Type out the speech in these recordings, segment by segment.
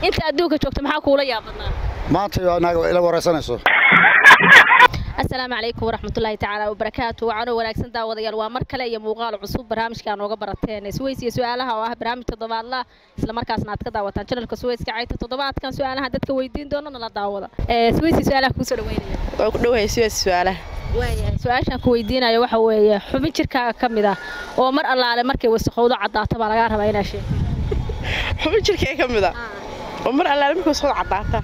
Inta adduunka joogta maxaa kuula yaabadnaa? Maanta naaga ila wareysanayso. Asalaamu calaykum waraxmatullaahi tacaala wabarakaatu. Wacanoo wanaagsan daawadayaal, waa mar kale iyo muuqaal cusub barnaamijka nooga barateen Suweys iyo su-aalaha oo ah barnaamij toddobaadla, isla markaasna aad ka daawataan channelka Suweyska Cayta. Toddobaadkan su-aalaha dadka weydiin doono nala daawada. Suweys iyo su-aalaha kusoo dhaweynaya. Waa ku dhowahay Suweys su-aalaha. Waayahay, su-aashaan ku weydiinayo waxa weeye xubin jirkaaga ka mid ah oo mar allaale markay wasaqowdo caddaato baa lagaa rabaa inaa sheegto. Xubin jirkee ka mid ah oo mar allaale markay wasaqowdo caddaata?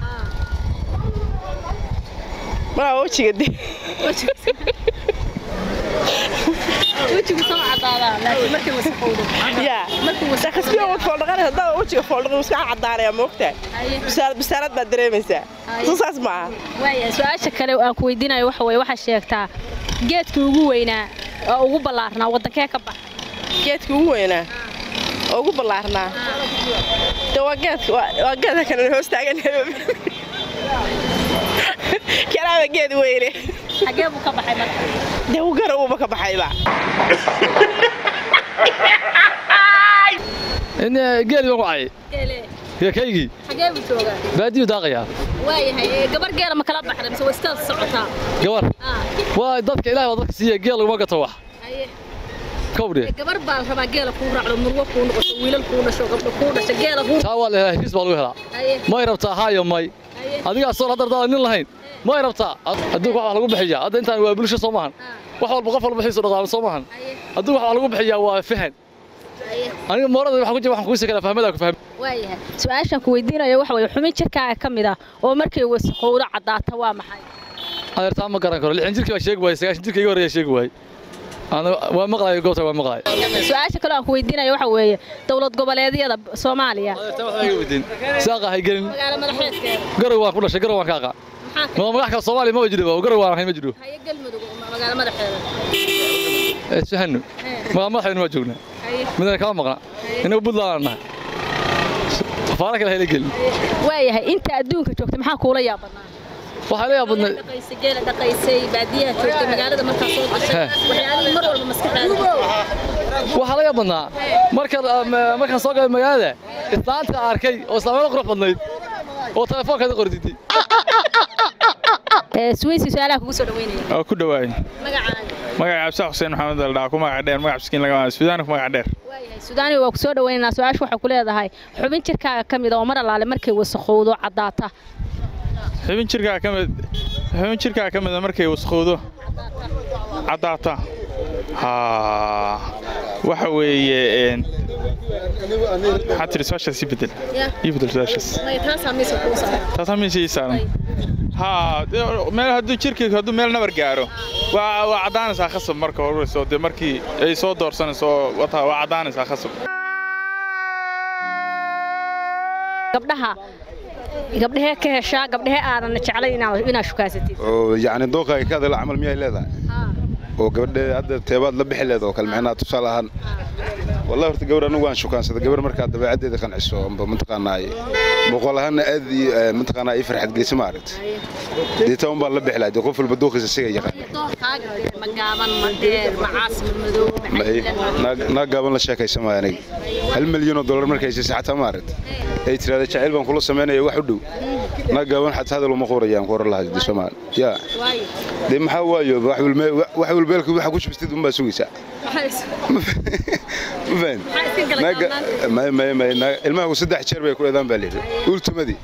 Maraa wejiga de. Wejigu soo caddaadaa, laakiin markay wasaqowdo. Yaa khasbiya waad fooldhaqanaysa, haddaa wejiga fooldhaqan iska caddaanaya, moogtahay, bisaarad baad dareemaysaa, soo saas ma aha? Waayahay, su-aasha kale aan ku weydiinayo waxa weeye waxaa sheegtaa geedkii ugu weynaa oo ugu ballaarnaa waddankee ka baxa? Geedka ugu weynaa oo ugu ballaarnaa de waa geedka, waa geedka kale hoos taagan, kanaaba geed weyne. Xagee buu ka baxay marka? Dee gara uuba ka baxayba. In geeli baan ku cayay. Geele? Kaygii. Xagee buu joogaa? Baadiyu daaqayaa. Waayahay, gabar geela ma kala baxda mise waa iska socotaa? Gabar waa dadka Ilahay baa dadka siiya, geel laguma gato wax. Kowdhe gabar baa la rabaa geela kuu raacdo, murwo kuu noqoto, wiilal kuu dhasho, gabdho kuu dhasho, geela kuu. Taa waa la helaa, heshiis baa lagu helaa. May rabtaa haayo may adigaa soo hadda ardada nin lahayn may rabtaa? Adduunka wax lagu bixiyaa hadda intaan waa bulsho soo maahan, wax walba qof walba xiisu dhaqaalo soo maahan. Adduunka wax lagu bixiyaa waa fahan. Aniga moorada waxa ku jira waxaan kuusii kala fahmadaa ku fahmi. Waayahay, su-aashaan ku weydiinayo waxa weeye xubin jirkaaga ka mid ah oo markay wasaqowdo caddaata waa maxay? Adeertaa ma garan karo. 60 jirkii baa sheegi waayey, 90 jirkii iga horreeya sheegi waayey. Ana waa maqlayo goobta, waa maqlayo. Su-aasha kale aan ku weydiinayo waxa weeye dowlad goboleedyada Soomaaliya. Adeertaa waxba iga weydiin, saaqa hay gelin. Magaalo madaxeedkeeda? Garow waan ku dhashay, garow waan ka aqaa. Maxaa? Ma magax kale Soomaaliya ma jiro, garow waan ahay ma jiro. Haye, Galmudug magaalo madaxeeda? Isfahanu magaalo madaxeedna waa joognaa, midna kama maqna, inagu Puntland aan nahay, faara kale hayla gelin. Waayahay, inta adduunka joogta maxaa kuula yaabadnaa? Waxaa la yaabadnay dhaqaysay geela, dhaqaysay baadiyaha joogtay, magaalada markaa soo gashay, waxyaalihii mar walba maskaxdaada? Waxaa la yaabadnaa markaan soo galay magaalada islaanta arkay oo islaamada qurux badnayd oo telefoonkeeda qorditay. Suweysi su-aalaha kugu soo dhaweynaya. Oo ku dhawaay. Magacaaga? Magaca Cabsa Xuseen Maxamed la dhahaa, ku magac dheer magac miskiin laga Suudaan ku magac dheer. Waayahay Suudaani, waa ku soo dhaweynaynaa. Su-aasha waxaa ku leedahay xubin jirkaaga ka mid ah oo mar allaale markay wasaqowdo caddaata. Xubin jirkaa ka mid, xubin jirkaa ka mid ah markay wasaqowdo caddaata, haa, waxa weeye maxaa tiri? Su-aashaas ii bedel, ii bedel su-aashaas. Taasaa miisa ii saaran. Haa, meel hadduu jirka hadduu meel nabar gaaro waa caddaanaysaa khasab marka horeyso, dee markii ay soo doorsanayso wataa waa caddaanaysaa khasab. Gabdhaha gabdhahee ka heshaa, gabdhahee aadan jeclay inaad shukaasatid? Oo yacni dooqa ay ka hadala camal miyay leedahay oo gabadhe hadda teebaad la bixi leeda oo kale macnaha tusaale ahaan? Wallahi horta gabar anigu waan shukaansaday, gabar markaa dabeecaddeeda qanciso amba mataqaanaa muuqaal ahaanna aad mataqaanaa ii farxad gelisa, ma aragti, dee taa un baan la bixi lahaa. Dee qof walba dooqiisa isaga yaqaan. Dooqaaga ma gaaban, ma dheer, ma caas, ma madow, ma caylan? Naag gaaban la sheekaysa maayo aniga. $1 milyan markay siisay xataa, ma aragti, ay tiraahda jacayl baan kula samaynaya wax u dhow, naag gaaban xataa hadal uma qorayaan ku oran lahaa. Dee Soomaali yaa dee maxaa waayo, wax walbeelka waxa ku shubistid unbaa sugaysaa, ma fahan? May may may, ilmaha 3 jeer bay ku dheedaan baa layidhi ultimadii.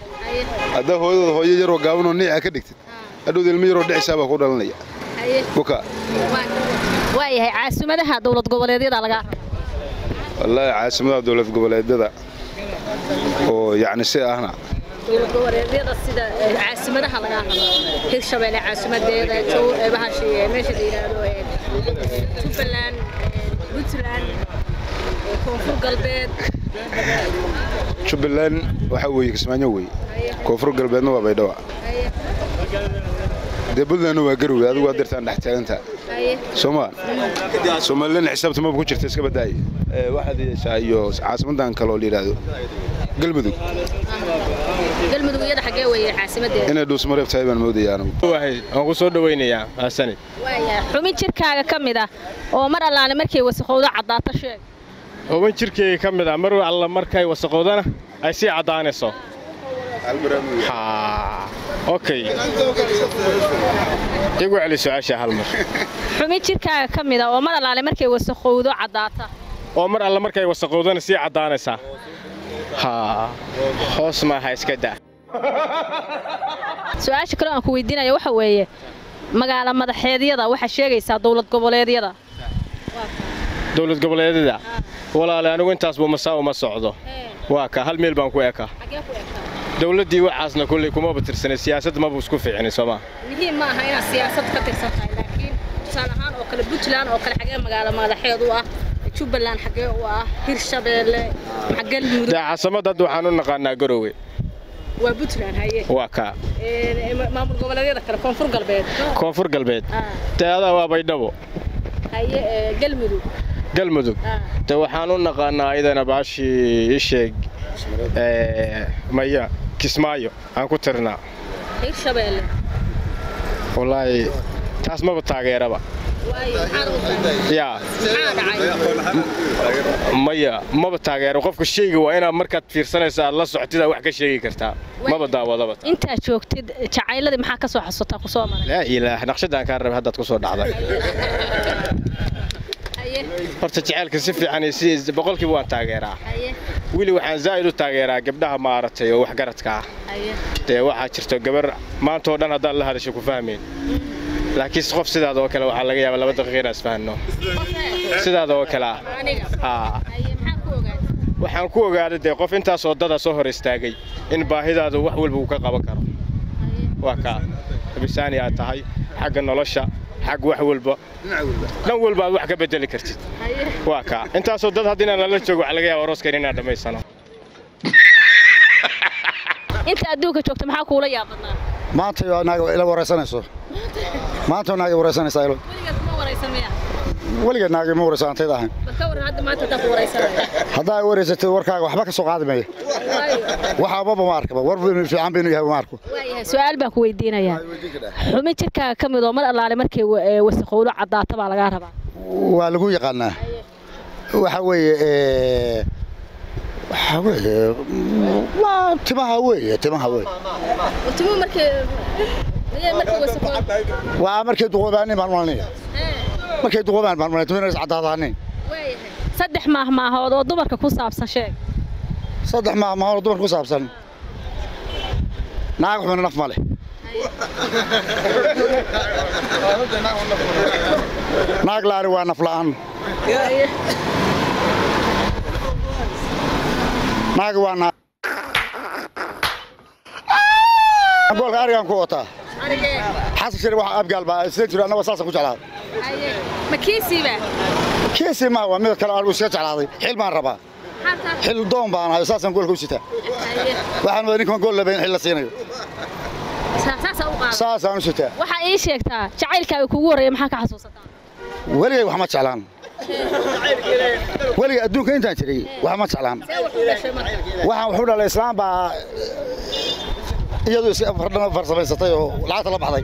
Haddaa hooyadooda hooyo yaroo gaaban oo niica ka dhigtid, hadhowda ilmo yaroo dhicisaa baa ku dhalanaya buka. Waayahay, caasimadaha dowlad goboleedyada lagaa raba. Wallaahi caasimadaha dowlad goboleedyada oo yacni si ahna dowlad goboleedyada sida caasimadaha lagaa rabo, Hirshabeelle caasimadeeda, bahashi meesha la yidhaahdo Jubbaland, Puntland, Koonfur Galbeed. Jubbaland waxaa weeye Kismaayo weeye, Koonfur Galbeedna waa Baydhabo, dee Puntlandna waa Garowe. Adigu waa dirtaan dhex taagantaa sooma? Somaliland xisaabta maba ku jirta, iska badaaye. Waxaad yeeshaa iyo caasimadan kale oo la yidhaahdo Galmudug. Galmudug iyada xagee weeye caasimadeeda? Inay Dhuusmareeb tahay baan moodaya anigu. Waan ku soo dhawaynayaa, mahadsanid. Waayahay, xubin jirkaaga ka mid ah oo mar allaale markay wasaqowdo caddaato sheeg. Xubin jirkayga ka mid ah mar alla markay wasaqowdana ay sii caddaanayso? Haa, okay, igu celi su-aasha hal mar. Xubin jirkaaga ka mid ah oo mar allaale markay wasakhowdo caddaata. Oo mar alle markay wasaqowdana sii caddaanaysaa. Haa, hoos maaha, iska daa. Su-aasha kale aan ku weydiinaya waxa weeye magaalo madaxeedyada waxaa sheegaysaa dowlad goboleedyada. Dowlad goboleedyada, walaale, anigu intaas buu masaa uma socdo. Waa ka hal meel baan ku ekaa dowladdii, waxaasna kulley kumaba tirsanay, siyaasad maba isku fiicnay, soo maa? Muhiim ma aha inaad siyaasad ka tirsan tahay, laakiin tusaale ahaan oo kale Puntland oo kale xagee magaalo madaxeed u ah? Jubbaland xagee u ah? Hirshabeelle maxa? Galmudug? Dee caasimad hadda waxaan u naqaanaa Garowe. Waa Puntland, haye. Waa kaa. Maamul goboleedyada kale, Koonfur Galbeed? Koonfur Galbeed dee adaa waa Baydhabo. Haye, Galmudug? Galmudug dee waxaan u naqaanaa ayadana baashii isheeg, maya, Kismaayo aan ku tirnaa. Hirshabeelle? Wallaahi taas maba taageeraba. Waayo, maxaad u tahay? Yaa. Maxaa dhacay? Maya, maba taageero. Qofka shayga waa inaad markaad fiirsanaysa aad la socotid, aad wax ka sheegi kartaa. Maba daawadaba. Intaad joogtid jacayladii maxaa ka soo xasuutaa ku soo maray? Laa ilaah, naqshadaan kaa rabay haddaad ku soo dhacday. Haye. Horta jacaylka si fiican iyo si 100% waan taageeraa. Haye. Weli waxaan zaa'id u taageeraa gabdhaha maaragtay oo waxgaradka ah. Haye. Dee waxaa jirto gabar maanta oo dhan haddaan la hadasho ku fahmayn, laakiin qof sidaada oo kale waxaa laga yaabaa 2 daqiiqa inaan isfahanno, sidaada oo kale ah. Aniga? Haa. Haye, maxaa ku ogaatay? Waxaan ku ogaaday dee qof intaas waddada soo hor istaagay in baahidaadu wax walba uu ka qaban karo. Waa kaa bisaani aad tahay xagga nolosha, xag wax walba, dhan walba aad wax ka bedeli kartid. Haye. Waa kaa intaasoo dad haddii inaan lala joogo waxaa laga yaabaa arooskeen inaan dhammaysano. Inta adduunka joogta maxaa kuula yaab badnaa? Maanta waa naag ila wareysanayso, maanta naag wareysanaysaa ilo. Weligeed kuma waraysan miya? Weligeed naag ma wareysan antayda ahayn. Bal ka warran hadda, maanta haddaan ku waraysanaya. Haddaa ay wareysatay, warkaaga waxba ka soo qaadi maya. Waayo? Waxaababa ma arkaba, war fiican baynu yahay ma arko. Waayahay, su-aal baan ku weydiinayaa. Xubin jirkaaga ka mid oo mar allaale markay wasakhowdo caddaata baa lagaa rabaa. Waa lagu yaqaanaa, waxa weeye waxa weeye waa timaha weeye, timaha weeye. Timuhu markay miyay markay wasakhowdo? Waa markay duqoobaanin baan malanaya, markay duqoobaan baan malanaya timaha is caddaadaanin. Waayahay, saddex maahmaahood oo dumarka ku saabsan sheeg. Saddex maahmaahood oo dumarka ku saabsan: naag xumina naf ma leh, naag laari waa naf la'aan, naag waa naag. Goolka arigaan ku wataa Xasan Shire waxa Abgaal baa isla jiro, annaga saasa ku jeclaaday. Ma kiisiiba? Kiisi ma waa mid kale, anigu iska jeclaaday. Xil baan rabaa, xil doon baan ahay, saasaan goolka u sitaa. Waxaan wadaa ninkan gool labayn xil la siinayo. Saasa u qaada. Saasaan u sitaa. Waxaa ii sheegtaa jacaylkaaga kugu horreeya maxaa ka xasuusataa? Weligay wax ma jeclaan, weligay adduunka intaan jiray wax ma jeclaan. See wax u dhashay marka? Waxaan wuxuu dhalay islaam baa iyadu iska fardhana farsamaysatay oo lacagta la baxday.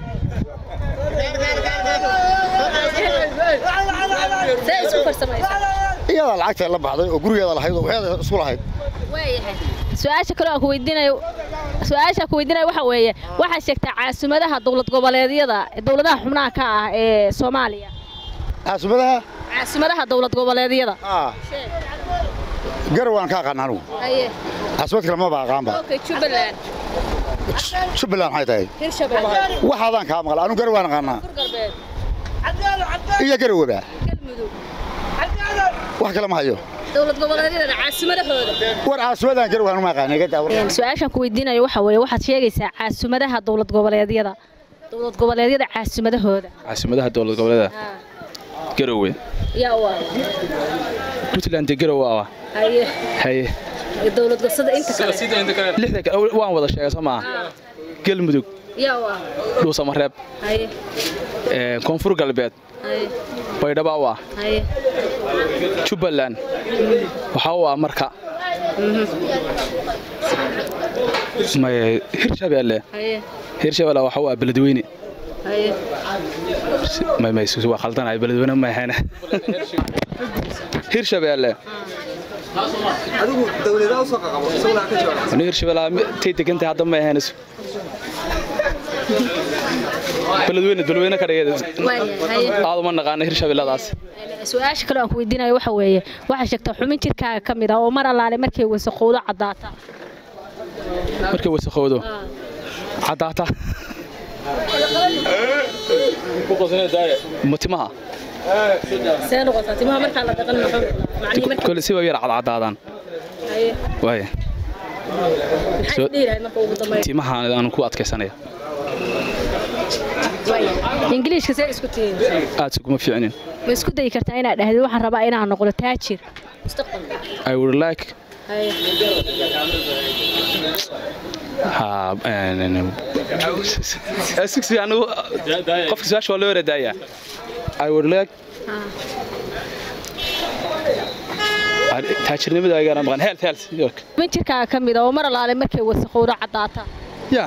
See isku farsamaysaa? Iyadaa lacagta la baxday oo gurigeeda lahayd oo waxeeda isku lahayd. Waayahay, su-aasha kale aan ku weydiinayo, su-aasha ku weydiinayo waxa weeye waxaad sheegtaa caasimadada dowlad goboleedyada dowladaha xubnaha ka ah ee Soomaaliya. Caasimadaha? Caasimadaha dowlad goboleedyada. Aa, Garow waan ka aqaan anigu. Haye. Caasimad kale maba aqaanba. Okay, Jubbaland? Jubbaland maxay tahay? Hirshabelle? Waxaadaan kaa maqla anigu, Garow waan aqaanaa. Koonfur Galbeed? Iyo Garowaba. Galmudug? Wax kale ma hayo. Dowlad goboleedyada caasimadahooda. War caasimadan Garow waan uma aqaanay, iga daa war. Su-aashaan ku weydiinayo waxa weeye waxaad sheegaysaa caasimadada dowlad goboleedyada caasimadahooda. Caasimadaha dowlad goboleeda: Garowe. Yaa u ah? Puntland Garowe ah. Haye. Haye. Dowlad goboleedyada inta kale? Lixda kale waan wada sheegay, soo maaha? Galmudug. Yaa u ah? Dhuusamareeb. Haye. Koonfur Galbeed. Haye. Baydhabo u ah. Haye. Jubbaland waxaa u ah Marka. May, Hirshabeelle. Haye. Hirshabeelle waxaa u ah Beledweyne. Haye. May, waa khaldanahay, Beledweyne ma ahayne. Hirshabeelle Aniga Hirshabelle tay degantay hadda ma ahayn beledweyne beledweyne ka dhigay aad uma naqaano Hirshabelladaas. Su-aasha kale aan ku weydiinayo waxa weeye, waxaa sheegtaa xubin jirkaaga ka mid ah oo mar allaale markay wasaqowdo caddaata. Markay wasaqowdo caddaata ma timaha? See noqotaa timaha markaa la dhaqan macnihi marka kole si way yar cadcadaadaan. Waaya maxaa is dhihi lahayd marka ugu dambeyn? Timaha aan ku adkaysanaya. Ingiliishka see isku tihiin? Aad isuguma fiicnin. Ma isku dayi kartaa inaad dhahdid waxaan rabaa inaan noqdo taajir mustaqbalka? I would like ha six anigu qofka su-aasha waa loo yaradaaya. I would like taajirnimada ayagaana maqan health health york. Xubin jirkaaga ka mid ah oo mar allaale markay wasaqowdo caddaata. Ya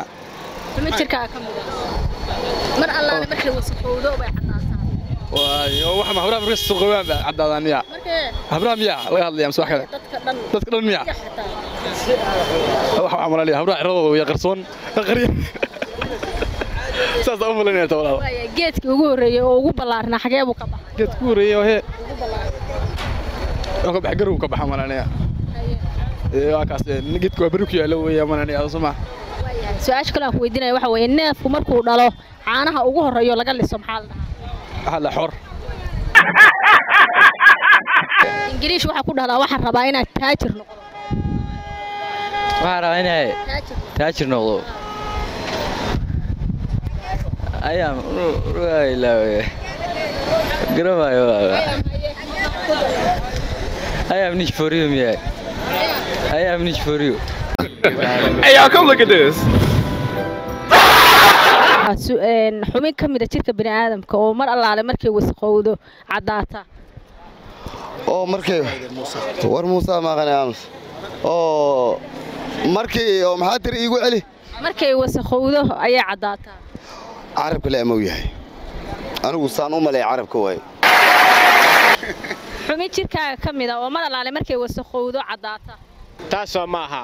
xubin jirkaaga ka mid ah mar allaale markay wasaqowdo bay caddaataa. Waayo waxa ma habraha markay suuqawaan ba caddaadaan miya? Markee habraha miya laga hadlaya mise wax kale? Dadka dhan. Dadka dhan miya? Iyo xataa waxa waxaan malaynaya habraha ciradooda way qarsoon qariya saas u malaynaya ta walaal. Waaya geedkii ugu horreeyay oo ugu ballaarnaa xagee buu ka baxay? Geedka ugu horreeyay oo hee oo ka bax garow ka baxa malaynaya. Ee waa kaas geedka waa beri ku yaalo weeyaa malaynaya soo ma. Su-aasha kale aan ku weydiinaya waxa weeye, neefku markuu dhalo caanaha ugu horreeyo laga liso maxaa la dhahaa? Waxaa la xor. Ingiliish waxaa ku dhahdaa waxaan rabaa inaad taajir noqdo. Waxaan rabaa inay taajir taajir noqdo. Ayaan ilaawe garamayo walaal. I am nicht for you miya? I am nicht for you. Hey y'all, come look at this. Xubin ka mid a jirka bini aadamka oo mar allaale markay wasaqowdo caddaata. Oo markii war Muuse maaqane aamus oo markii oo maxaa tiri iigu celi? Markay wasaqowdo ayay caddaataa. Carabka le ama uu yahay anigu saan u malay carabka waaye. Xubin jirkaaga ka mid ah oo mar allaale markay wasaqowdo caddaata. Taasoo ma aha.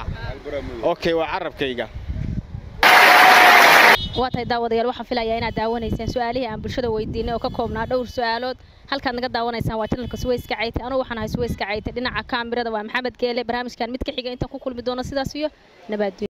Okay, waa carabkayga. Waa tahay daawadayaal, waxaan filayaa inaad daawanaysaan su-aalihii aan bulshada weydiinay oo ka koobnaa dhowr su-aalood. Halkaad naga daawanaysaan waa channelka Suweyska Cayte. Anugu waxaan ahay Suweyska Cayte, dhinaca kaamirada waa Maxamed Geele. Barnaamijkan mid ka xiga intaan ku kulmi doono sidaas iyo nabadgelyo.